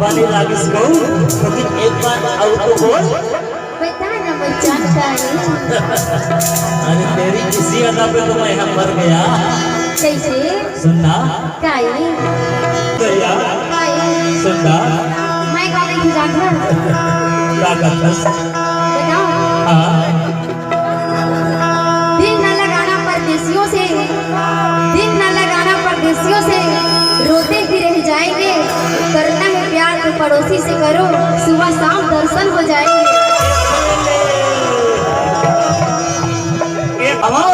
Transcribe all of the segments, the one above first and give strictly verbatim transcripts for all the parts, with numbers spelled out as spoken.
पानी लागिस गऊ, लेकिन एक बार अउ तो बोल। बता ना, मैं जान का है। अरे, तेरी किसी अदा पे तो मैं यहाँ मर गया। कैसे? सुनना। काई? दया। काई? सुनना। मैं का नहीं जानता। का करथस? बताओ। हाँ। दिल न लगाना परदेसियों से, दिल न लगाना परदेसियों से, रोते ही रह जाएंगे। करना है प्यार तो पड़ोसी से करो, सुबह शाम दर्शन हो जाएंगे। ए, अमा।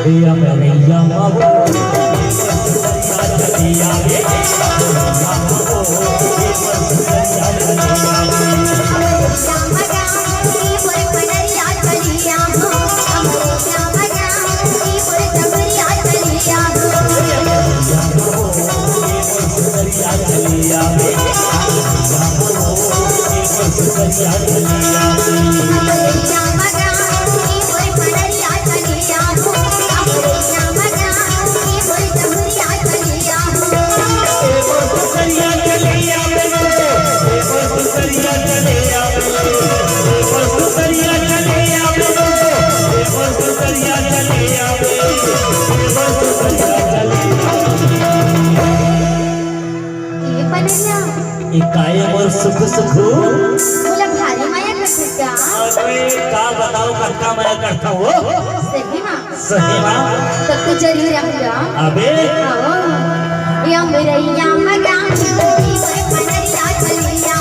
ए, अमरैया मावो। ये पनरिया। ये काय मोर सुख सुख। मोला भारी माया करथे का? अरे का बताओ, कतका माया करथंव। सही मा? सही मा? तब तो जरूर आऊंगा। अबे। आओ। या मेरैया मगा, ये पनरिया चलिया।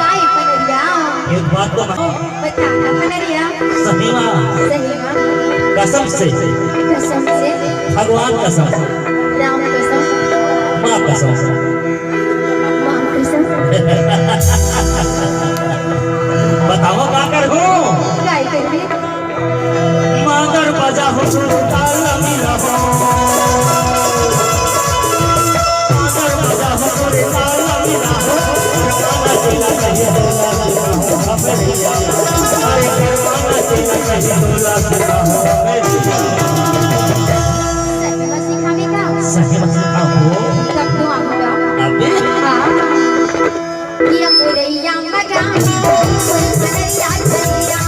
काय पनरिया? एक बात तो बता। बता ना पनरिया। सही मा। सही मा। कसम से। कसम से। भगवान कसम। राम कसम। माँ कसम। माँ कसम। बताओ का करहूँ? काय करबे? मांगर बजा हो सुरताल मिला हो। मांगर बजा हो सुरताल मिला हो। करवाना तेला कहीं बोला। अरे करवाना तेला कहीं बोला। सही में सिखावे का? सही में सिखाओ। तब तो आऊंगा। अबे? हाँ। या मेरैया मगा, ये पनरिया चलिया।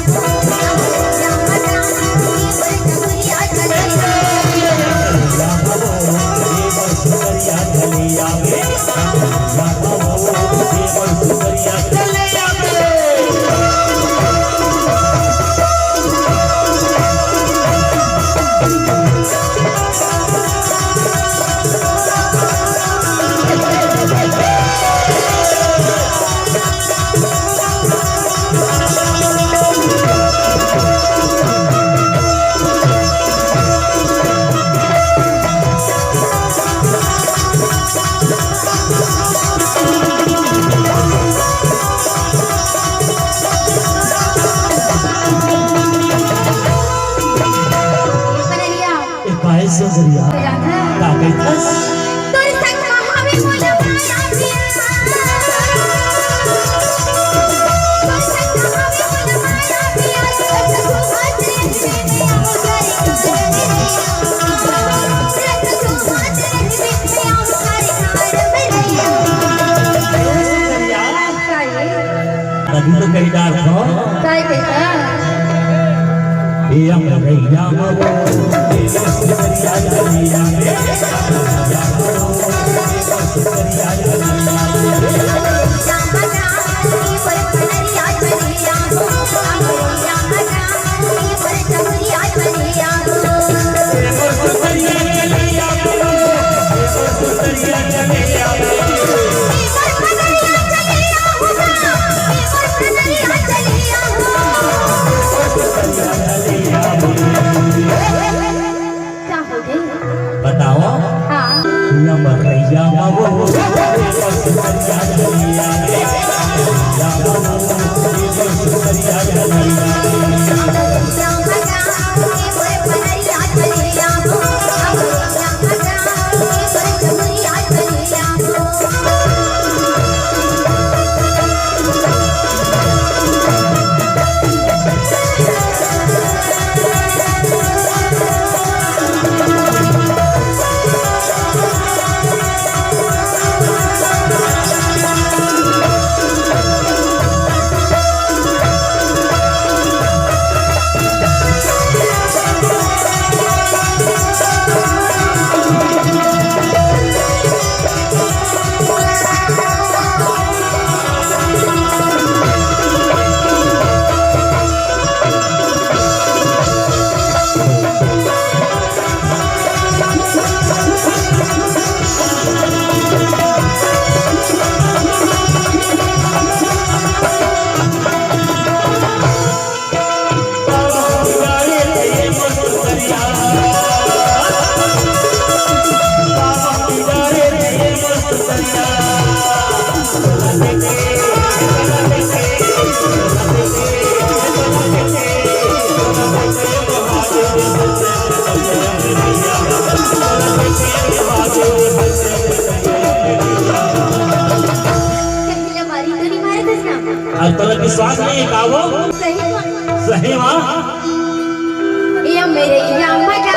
पनरिया। ए, काहे सुंदरिया? राधा। का कहिथस? तोर संग महावे मोला माया पिया। तोर संग महावे मोला माया पिया। रख तू हाथ रे में मेरा मुखर कर। रख तू हाथ रे में मेरा मुखर कर। ए, सुंदरिया। काय? तभी तो कही डार थो। काय कहिथा? ए अमरैया मवो, ए सुंदरिया चलिया। अब तोला विश्वास नहीं है का वो? सही मा। सही मा। ये मेरे यहाँ मजा।